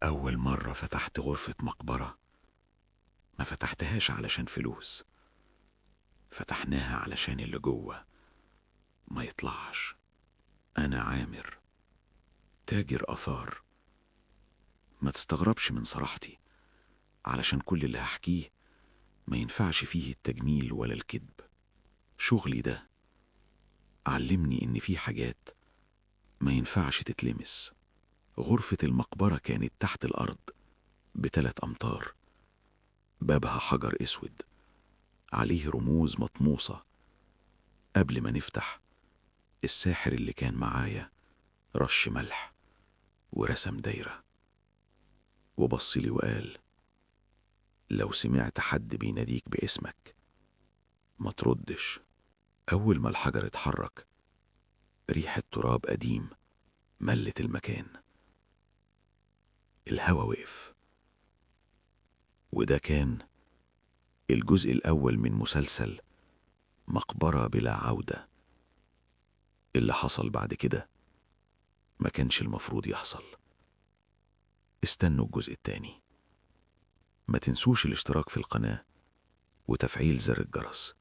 أول مرة فتحت غرفة مقبرة ما فتحتهاش علشان فلوس، فتحناها علشان اللي جوه ما يطلعش. أنا عامر، تاجر آثار. ما تستغربش من صراحتي، علشان كل اللي هحكيه ما ينفعش فيه التجميل ولا الكذب. شغلي ده علمني إن في حاجات ما ينفعش تتلمس. غرفة المقبرة كانت تحت الأرض ب3 أمتار، بابها حجر أسود عليه رموز مطموسة. قبل ما نفتح، الساحر اللي كان معايا رش ملح ورسم دايرة، وبص لي وقال: لو سمعت حد بيناديك باسمك ما تردش. أول ما الحجر اتحرك، ريحة تراب قديم ملت المكان، الهوا وقف. وده كان الجزء الأول من مسلسل مقبرة بلا عودة. اللي حصل بعد كده ما كانش المفروض يحصل. استنوا الجزء التاني. ما تنسوش الاشتراك في القناة وتفعيل زر الجرس.